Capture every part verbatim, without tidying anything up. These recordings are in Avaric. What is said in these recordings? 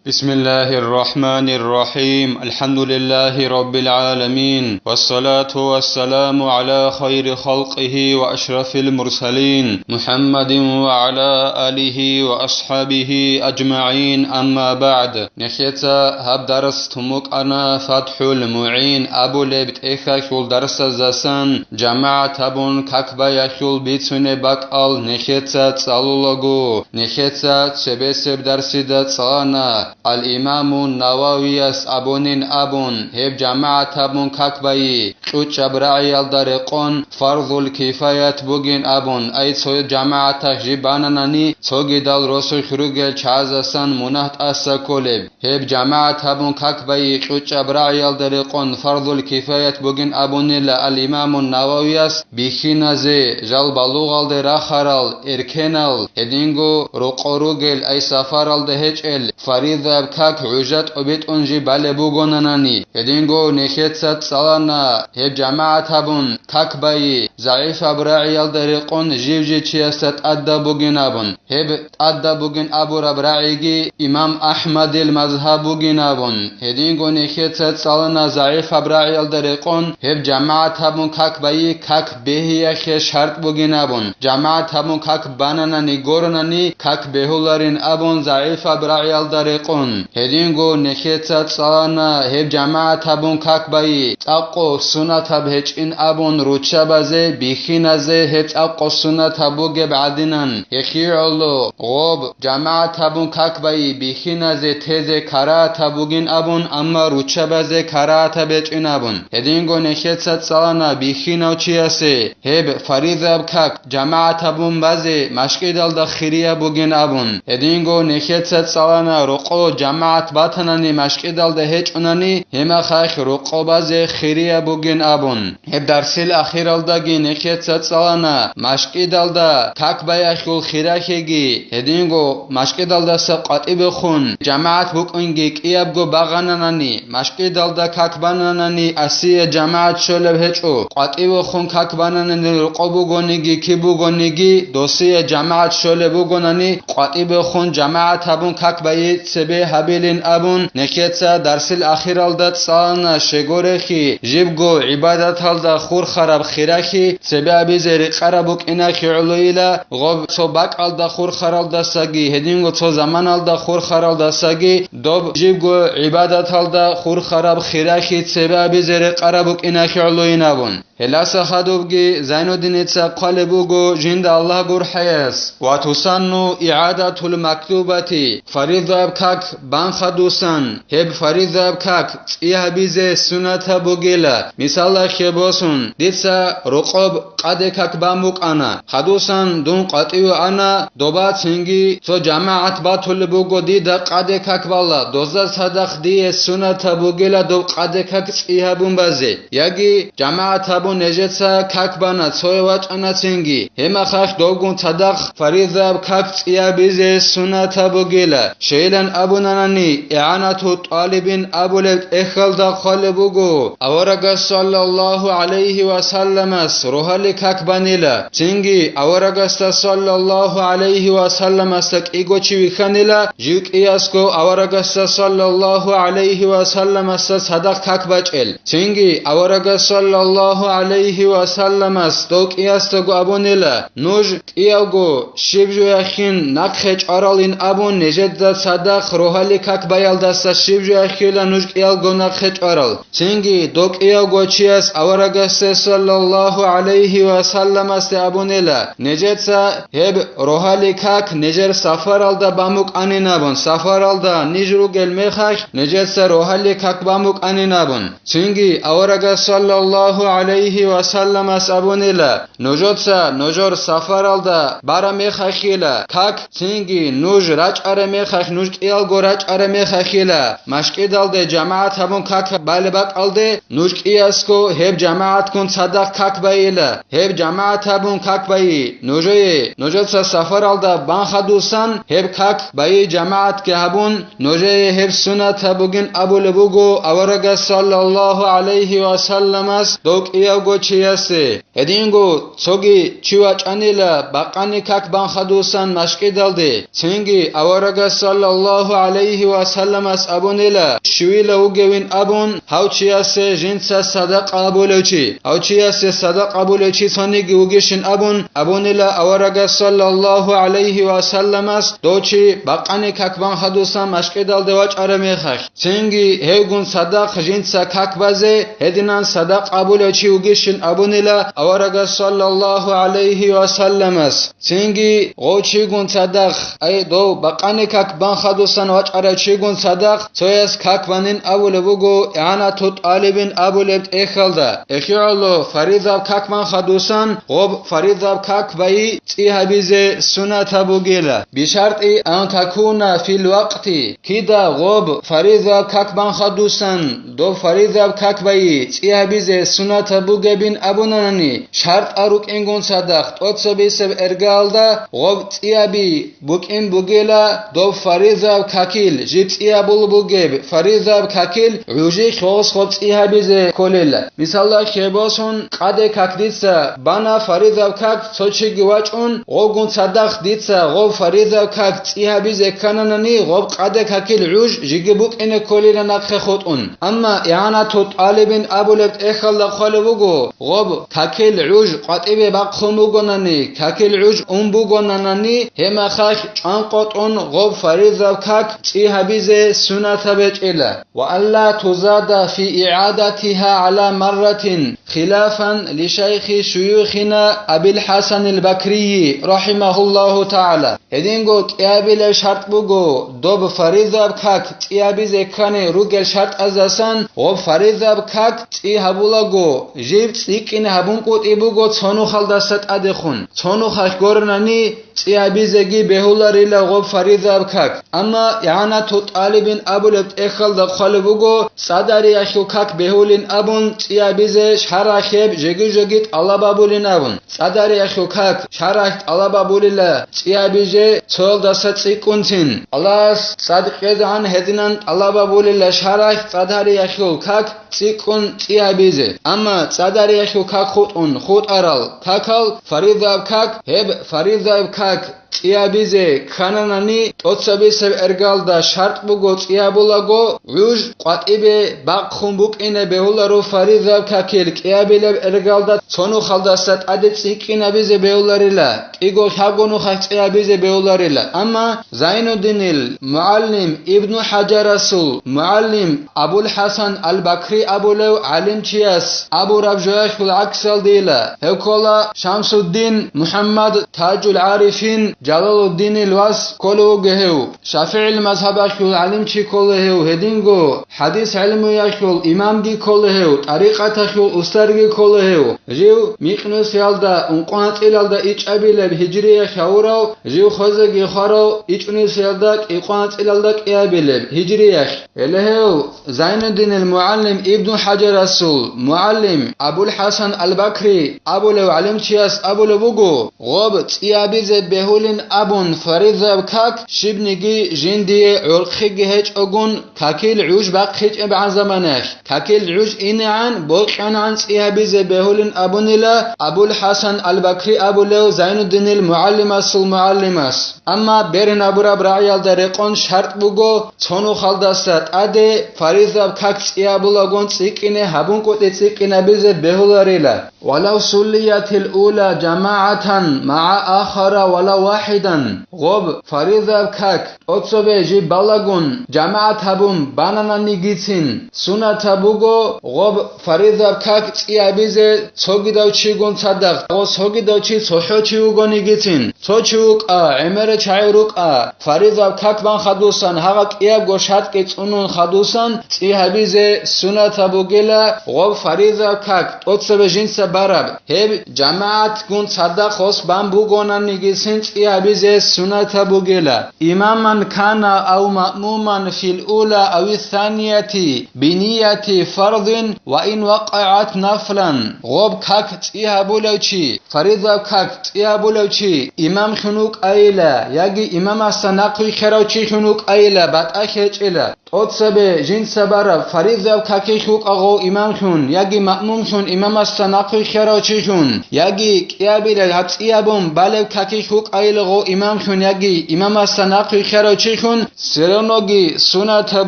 بسم الله الرحمن الرحيم. الحمد لله رب العالمين. والصلاة والسلام على خير خلقه وأشرف المرسلين محمد وعلى آله وأصحابه أجمعين. أما بعد. Нехеца гьаб дарс тумукъана ФатхӀул МугӀин абулеб тӀехьалъул дарсаздасан жамагӀат гьабун какбаялъул бицунеб бакӀал нехеца цӀалулаго, нехеца цебесеб дарсида цӀалана, ал-Имаму Нававияс абунин абун, гьеб жамагӀат гьабун какбайи кьучӀаб рагӀиялда рекъон фарзул кифаят бугин абун, ай цо жамагӀаталъ жиб бананани, цогидал росулъ ругел чагӀаздасан мунагь тӀаса кколеб. Гьеб жамагӀат гьабун какбайи кьучӀаб рагӀиялда рекъон фарзул кифаят бугин абунила ал-Имаму Нававияс бихьиназе, жал балугъалде рахарал, эркенал, гьединго рокъо ругел, ай сафаралда гьечӀел, фаризаяб как гӀужа тӀобитӀун жиб балеб бугонанани, гьединго нехеца цӀалана, гьеб жамагӀат гьабун какбайи, загӀипаб рагӀиялда рекъон жив-жив чиясда тӀадаб бугин абун. Гьеб тӀадаб бугин абураб рагӀиги имам АхӀмадил мазгьаб бугин абун, гьединго нехеца цӀалана загӀипаб рагӀиялда рекъон, гьеб жамагӀат гьабун как байи как бегьиялъе шартӀ бугин абун, жамагӀат гьабун как бананани горонани как бегьуларин абун загӀипаб рагӀиялда рекъон. Гьединго нехеца цӀалана гьеб жамагӀат гьабун как байи, цӀакъго сунатаб гьечӀин абун руччабазе, бихьиназе гьеб цӀакъго сунатаб бугеб гӀадинан, гьехие гӀоло, гъоб, жамагӀат гьабун как байи бихьиназе тезе карагьатаб бугин абун, амма руччабазе карагьатаб гьечӀин абун. Гьединго нехеца цӀалана бихьинав чиясе гьеб фаризаяб как жамагӀат гьабун базе машкӀидалда хирияб бугин абун. Гьединго нехеца цӀалана рокъо жамагӀат батанани машкӀидалда гьечӀунани, гьемахалъ рокъо базе хирияб бугин абун. Гьеб дарсил ахиралдаги нехеца цӀалана машкӀидалда как баялъул хиралъиги, гьединго машкӀидалдаса къватӀибехун жамагӀат букӀинги кӀиябго багъананани, машкӀидалда как бананани асие жамагӀат щолеб гьечӀо, къватӀивехун как бананани рокъо бугониги киб бугониги, досие жамагӀат щолеб бугонани, къватӀибехун жамагӀат гьабун как байи цебе гьабилин абун, нехеца дарсил ахиралда цӀалана щегорехи, жибго гӀибадаталда хурхараб хирахи цебе абизе рекъараб букӀинахи гӀолойила, гъоб цо бакӀалда хурхаралдасаги, гьединго цо заманалда хурхаралдасаги, доб жибго гӀибадаталда хурхараб хирахи цебе абизе рекъараб букӀинахи гӀолойин абун. Гьеласа хадубги Зайнуддиница хъвалеб буго жинда Аллагь гурхӀаяс: «Ва тусанну игӀадатул мактубати», фаризаяб как бан хадусан, гьеб фаризаяб как цӀи гьабизе сунатаб бугила. Мисалалъе босун, дица рокъоб къаде как бан букӀана. Хадусан дун къватӀиве ана, доба цинги цо жамагӀат батулеб буго дида къаде как бала, дозда цадахъ дие сунатаб бугила доб къаде как цӀи гьабун базе. Яги жамагӀат гьабун нижеца как бана, цое вачӀана цинги, гьемахалъ добгун цадахъ фаризаяб как цӀи гьабизе сунатаб бугила. Щайилан абунанани, игӀанату тӀалибин абулеб тӀехьалда хъвалеб буго, аварагас саллаллагьу гӀалайгьи ва салламас рогьалил как банила, цинги аварагасда саллаллагьу гӀалайгьи ва салламасда кӀиго чи вихьанила, жив кӀиясго аварагасда саллаллагьу гӀалайгьи ва салламасда цадахъ как бачӀел. Цинги аварагас саллаллагьу гӀалайгьи ва салламас дов кӀиясдаго абунила: «Нуж кӀиявго щиб жояхин нахъе чӀваралин абун, нижеда цадахъ рогьалил как баялдаса щиб жояхила нуж кӀиявго нахъе чӀварал». Цинги дов кӀиявго чияс аварагасде саллаллагьу гӀалайгьи ва салламасде абунила: «Нижеца гьеб рогьалил как нижер сафаралда бан букӀанин абун, сафаралда ниж ругел мехалъ нижеца рогьалил как бан букӀанин абун». Цинги аварагас саллаллагьу гӀалайгьи ва салламас абунила: «Нужеца нужер сафаралда бараб мехалъила как, цинги нуж рачӀараб мехалъ, нуж кӀиялго рачӀараб мехалъила, машкӀидалде жамагӀат гьабун как балеб бакӀалде, нуж кӀиясго гьеб жамагӀатккун цадахъ как байила. Гьеб жамагӀат гьабун как байи нужее, нужеца сафаралда бан хадусан гьеб как байи жамагӀатги гьабун, нужее гьеб сунатаб бугин», абулеб буго аварагас саллаллагьу гӀалайгьи ва салламас дов кӀияс. гьавго чиясе. Гьединго цоги чи вачӀанила бакъани как бан хадусан машкӀидалде, цинги аварагас саллаллагьу гӀалайгьи ва салламас абунила, щивила вугевин абун, гьав чиясе жинца садакъа абулев чи, гьав чиясе садакъа абулев чи цониги вугищин абун абунила аварагас саллаллагьу гӀалайгьи ва салламас, дов чи бакъани как бан хадусан машкӀидалде вачӀараб мехалъ. Цинги гьевгун цадахъ жинца как базе, гьединан садакъа абулев чи вугищин абунила аварагас саллаллагьу гӀалайгьи ва салламас. Цинги гъов чигун цадахъ, ай, дов бакъани как бан хадусан вачӀарав чигун цадахъ, цояс как банин абулеб буго игӀанату тӀалибин абулеб тӀехьалда. ЭхигӀоло фаризаб как бан хадусан, гъоб фаризаб как байи цӀи гьабизе сунатаб бугела, бишартӀи ан такуна фил вакъти, кида гъоб фаризаб как бан хадусан, доб фаризаб как байи цӀи гьабизе сунатаб бугебин абунанани, шартӀал рукӀингун цадахъ тӀоцебесеб эргалда гъоб цӀи гьаби букӀин бугела, доб фаризаб какил жиб цӀи гьабулеб бугеб, фаризаб какил гӀужи хьолос гъоб цӀи гьабизе кколела. Мисалда, хебосун, къаде как дица бана фаризаб как цо чиги вачӀун, гъогун цадахъ дица гъоб фаризаб как цӀи гьабизе ккананани, гъоб къаде какил гӀуж жиги букӀине кколила нахъе хутӀун. Амма игӀанату тӀалибин абулеб тӀехьалда хъвалеб буго, гъоб какил гӀуж къватӀибе бахъун бугонани, какил гӀуж ун бугонанани, гьемахалъ чӀванкъотӀун гъоб фаризаб как цӀи гьабизе сунатаб гьечӀила. وألا تزاد في إعادتها على مرة خلافا لشيخ شيوخنا أبي الحسن البكري رحمه الله تعالى. Гьединго кӀиабилеб шартӀ буго, доб фаризаб как цӀи гьабизе ккани ругел шартӀаздасан, гъоб фаризаб как цӀи гьабулаго, жиб цӀикӀкӀине гьабункӀутӀи буго цо нухалдаса тӀадехун. Цо нухалъ гуронани, цӀи гьабизеги бегьуларила гъоб фаризаб как. Амма игӀанату тӀалибин абулеб тӀехьалда хъвалеб буго, цӀадариялъул как бегьулин абун цӀи гьабизе шаргӀалъ гьеб жеги-жеги тӀалаб абулин абун. ЦӀадариялъул как шаргӀалъ тӀалаб абулила цӀи гьабизе цоялдаса цӀикӀкӀунцин. Аллагьас цӀад кьезегӀан гьединан тӀалаб абулила шаргӀалъ цӀадариялъул как цӀикӀкӀун цӀи гьабизе. Амма цӀадариялъул как хутӀун хутӀарал какал фаризаб как, гьеб фаризаб как цӀи гьабизе ккананани, тӀоцебесеб эргалда шартӀ буго цӀи гьабулаго, гӀуж къватӀибе бахъун букӀине бегьуларо фаризаб какил кӀиабилеб эргалда цо нухалдаса тӀаде цӀикӀкӀинабизе бегьуларила, кӀиго-лъабго нухалъ цӀи гьабизе бегьуларила. Амма Зайнуддинил мугӀаллим Ибну ХӀажарасул мугӀаллим Абул ХӀасан ал-Бакри абулев гӀалимчияс абураб жоялъул гӀаксалдила, гьев ккола Шамсуддин МухӀаммад Таджул ГӀарифин Жалалуддинил вас кколев вуго гьев, ШафигӀил мазгьабалъул гӀалимчи ккола гьев, гьединго хӀадис гӀелмуялъул имамги ккола гьев, тӀарикъаталъул устарги ккола гьев. Жив микьнусиялда ункъоанцӀилалда ичӀабилеб гьижриялъ гьавурав, жив хвезеги хварав ичӀнусиялда кӀикъоанцӀилалда кӀиабилеб гьижриялъ. Гьеле гьев, Зайнуддинил мугӀаллим Ибну ХӀажарасул мугӀаллим Абул ХӀасан ал-Бакри абулев гӀалимчияс абулеб буго, гъоб цӀи гьабизе бегьулин абун фаризаб как щибниги жиндие гӀорхъиги гьечӀогун, какил гӀуж бахъичӀебгӀан заманаялъ, какил гӀуж инегӀан бокьанагӀан цӀи гьабизе бегьулин абунила Абул ХӀасан ал-Бакри абулев Зайнуддинил мугӀаллимасул мугӀаллимас. Амма берин абураб рагӀиялда рекъон шартӀ буго, цо нухалдаса тӀаде фаризаб как цӀи гьабулагун цӀикӀкӀине гьабункӀутӀи цӀикӀкӀинабизе бегьуларила. ولو صليت الأولى جماعة مع آخر ولو واحدا. Гъоб фаризаб как тӀоцебе жиб балагун, жамагӀат гьабун банананигицин, сунатаб буго гъоб фаризаб как цӀи гьабизе цогидав чигун цадахъ, гъо цогидав чи цохӀо чи вугонигицин. Цо чи вукӀа, гӀемерал чагӀи рукӀа, фаризаб как бан хадусан, гьагъа кӀиябго шартӀги цӀунун хадусан, цӀи гьабизе сунатаб бугела гъоб фаризаб как тӀоцебе жинца бараб, гьеб жамагӀатгун цадахъ гъос бан бугонанигицин цӀи гьабизе суннатаб бугила. Имаман кана ав маъмуман фил ула ави санияти бинияти фардин ва ин вакъагӀат нафлан. Гъоб как цӀи гьабулев чи, фаридаб как цӀи гьабулев чи имамлъун вукӀайила, яги имамасда нахъвихьарав чилъун вукӀайила, батӀа хечӀила. ТӀоцебе жинца бараб фаридаб какилъ вукӀа гъов имамлъун, яги маъмумлъун имамасда нахъвихьарав чилъун, яги кӀиабилеб гьаб цӀи гьабун балеб какилъ вукӀайила гъов имамлъун, яги имамасда нахъвихьарав чилъун, все равноги суннатаб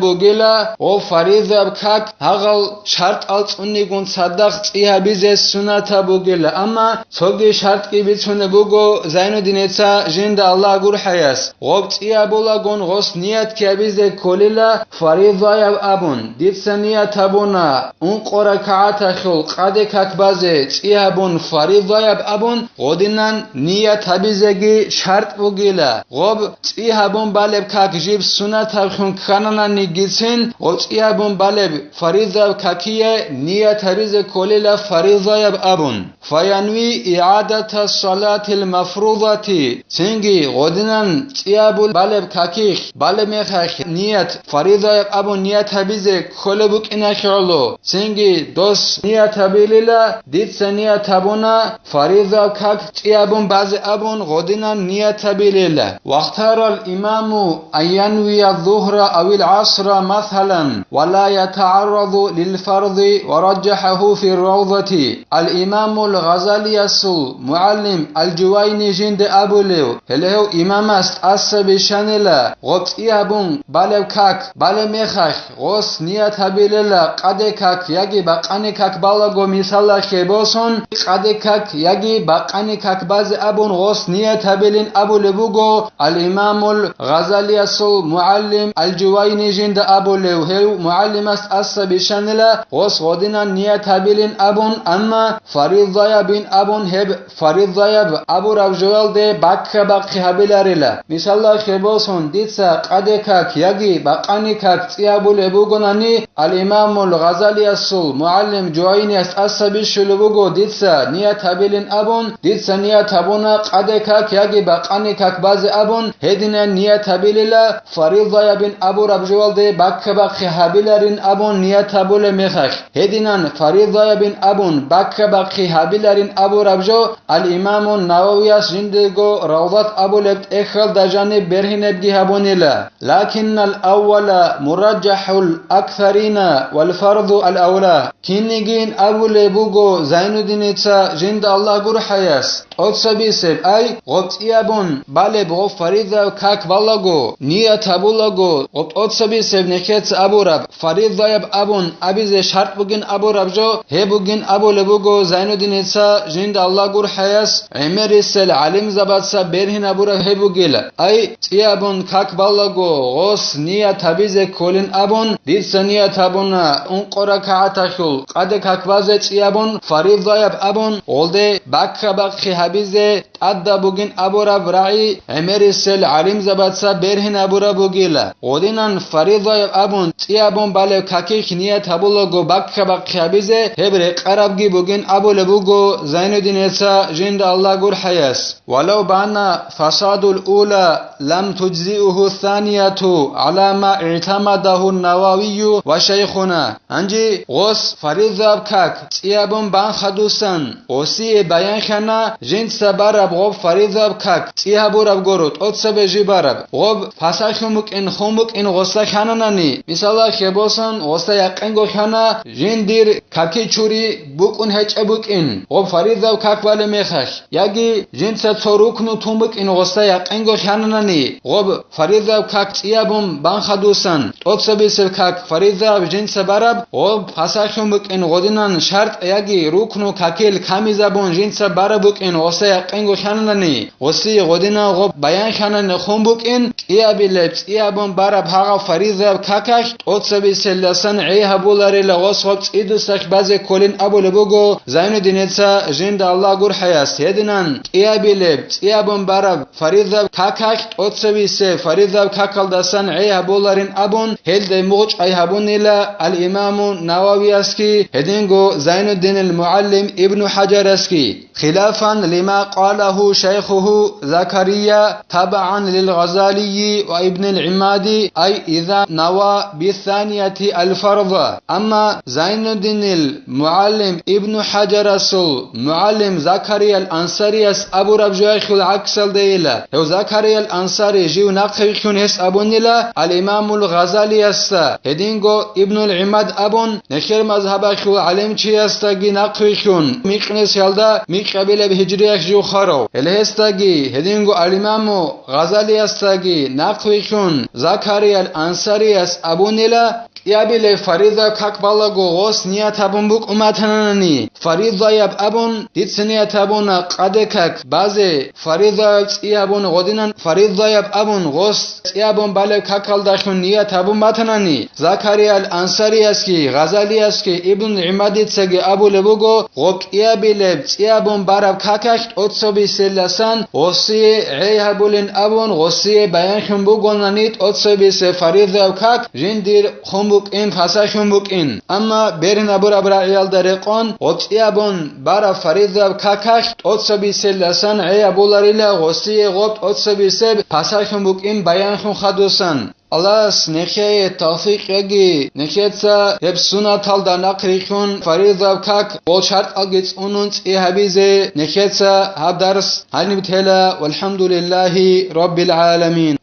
бугила гъов фаридаб как гьагъал шартӀал цӀунигун цадахъ цӀи гьабизе суннатаб бугила. Амма цоги шартӀги бицунеб буго Зайнуддиница, жинда Аллагь гурхӀаяс. Гъоб цӀи гьабулагун гъос ниятги гьабизе кколила фаризаяб абун. Дица ният гьабуна ункъо ракагӀаталъул къаде как базе цӀи гьабун фаризаяб абун, гъодинан ният гьабизеги шартӀ бугила. Гъоб цӀи гьабун балеб как жиб суннатаблъун кканананигицин, гъоб цӀи гьабун балеб фаризаб какие ният гьабизе кколила фаризаяб абун. Фаянви игӀадата салатил мафрудати, цинги гъодинан цӀиябул балеб каких, балеб мехалъ ният фаризаяб абун ният гьабизе кколеб букӀиналъе гӀоло, цинги дос ният гьабилила, дица ният гьабуна фаризаб как цӀиябун базе абун гъодинан ният гьабилила. Вахтарал имаму ан янвия зухра авил гӀасра масалан, ва ла ятагӀарраду лил фарди ва раджахӀаху фи равзати. Ал-Имамул Гъазалиясул мугӀалим Ал-Жувайни жинда абулев, гьеле гьев имамас тӀаса бищанила, гъоб цӀи гьабун балеб как, балеб мехалъ, гъос ният гьабилела къаде как яги бакъани как балаго, мисалалъе босун, къаде как яги бакъани как базе абун гъос ният гьабилин абулеб буго. Ал-Имамул Гъазалиясул мугӀалим Ал-Жувайни жинда абулев, гьев мугӀалимас тӀаса бищанила гъос гъодинан ният гьабилин абун, амма фаризаябин абун гьеб фаризаяб абураб жоялде бакка-бахъи гьабиларила. Мисалалъе босун, дица къаде как яги бакъани как цӀи гьабулеб бугонани, Ал-Имамул Гъазалиясул мугӀалим Жувайниас тӀаса бищулеб буго дица ният гьабилин абун, дица ният гьабуна къаде как яги бакъани как базе абун, гьединан ният гьабилила, фаризаябин абураб жоялде бакка-бахъи гьабиларин абун ният гьабулеб мехалъ. Гьединан фаризаябин абун бакка-бахъи гьабиларин абураб жо Ал-Имаму Нававияс жиндирго Равзат абулеб тӀехьалда жаниб бергьинебги гьабунила. Лакиннал аввала мураджахӀул аксарина вал фарду ал-авла. Кинигин абулеб буго Зайнуддиница, жинда Аллагь гурхӀаяс, тӀоцебисеб, ай, гъоб цӀиябун балеб гъоб фаризаяб как балаго, ният гьабулаго, гъоб тӀоцебисеб нехеца абураб, фаризаяб абун абизе шартӀ бугин абураб жо, гьеб бугин абулеб буго Зайнуддиница, жинда Аллагь гурхӀаяс, гӀемерисел гӀалимзабаца бергьинабураб гьеб бугила. Ай, цӀиябун как балаго, гъос ният гьабизе кколин абун, дица ният гьабуна ункъо ракагӀаталъул къаде как базе цӀиябун, фаризаяб абун, гъолде бакка-бахъи гьабизе тӀадаб бугин абураб рагӀи гӀемерисел гӀалимзабаца бергьинабураб бугила. Гъодинан фаризаяб абун, цӀиябун балеб каких ният гьабулаго бакка-бахъи гьабизе, гьеб рекъарабги бугин абулеб буго Зайнуддиница, жинда Аллагь гурхӀаяс. Валав бана фасадул ула лам туджзиуху санияту гӀала ма игӀтамадагьу Нававию ва шайхуна. Гьанже гъос фаризаб как цӀиябун банхадусан, гъосие баянхьана жинца бараб гъоб фаризаб как цӀи гьабураб гуро, тӀоцебе жиб бараб. Гъоб пасалъун букӀин, хун букӀин гъоса хьананани, мисалалъе босун, гъоса якъинго хьана жиндир каки чури букӀун гьечӀеб букӀин, гъоб фаризаб как балеб мехалъ, яги жинца цо рукну тун букӀин гъоса якъинго хьананани, гъоб фаризаб как цӀиябун банхадусан, тӀоцебисеб как фаризаб жинца бараб, гъоб пасалъун букӀин гъодинан шартӀ яги рукну какил камизабун жинца бараб букӀин гъоса якъинго хьананани, гъосие гъодинан гъоб баянхьанани хун букӀин, кӀиабилеб цӀиябун бараб гьагъав фаризаб какалъ тӀоцебиселдасан гӀей гьабуларила гъос гъоб цӀидусалъ базе кколин абулеб буго Зайнуддиница, жинда Аллагь гурхӀаяс. Гьединан кӀиабилеб цӀиябун бараб фаризаб какалъ тӀоцебисе фаризаб какалдасан гӀей гьабуларин абун, гьелде мугъчӀай гьабунила. ал-Имаму Нававиясги, гьединго Зайнуддинил мугӀаллим Ибну ХӀаджарасги. خلافا لما قاله شيخه زكريا تبعا للغزالي وابن العماد، أي إذا نوى بالثانية الفرض. Амма Зайнуддинил мугӀаллим Ибну ХӀаджарасул мугӀаллим Закариял Ансарияс абураб жояхъул гӀаксалдайила. Гьев Закариял Ансари жив нахъвихьун гьес абунила ал-Имамул Гъазалиясда, гьединго Ибнул ГӀимад абун, нехер мазгьабалъул гӀалимчиясдаги нахъвихьун, микьнесиялда микьабилеб гьижриялъ жив хварав. Гьеле гьесдаги, гьединго ал-Имаму Гъазалиясдаги нахъвихьун, Закариял Ансарияс абунила, кӀиабилеб фаризаяб как балаго гъос ният гьабун букӀун батанани, фаризаяб абун, дица ният гьабуна къаде как базе, фаризаяб цӀи гьабун гъодинан, фаризаяб абун гъос цӀи гьабун балеб какалдалъун ният гьабун батанани, Закариял Ансариясги, Гъазалиясги, Ибн ГӀимадицаги абулеб буго, гъоб кӀиабилеб цӀи гьабун бараб какалъ тӀоцебиселасан гъосие гӀей гьабулин абун, гъосие баянлъун бугонани тӀоцебисе фаризаяб как жиндир хъун букӀин, пасалъун букӀин. Амма берин абураб рагӀиялда рекъон, гъоб цӀи гьабун бараб фаризаяб какалъ тӀоцебиселасан гӀей гьабуларила гъосие гъоб тӀоцебисеб пасалъун букӀин баянлъун хадусан. Аллагьас нехее тавфикъ яги, нехеца гьеб суннаталда нахърихьун, фаризаяб как ва шартӀалги цӀунун цӀи гьабизе нехеца гьаб дарс гьаниб тела. Валхамдулиллагьи раббил гӀаламин.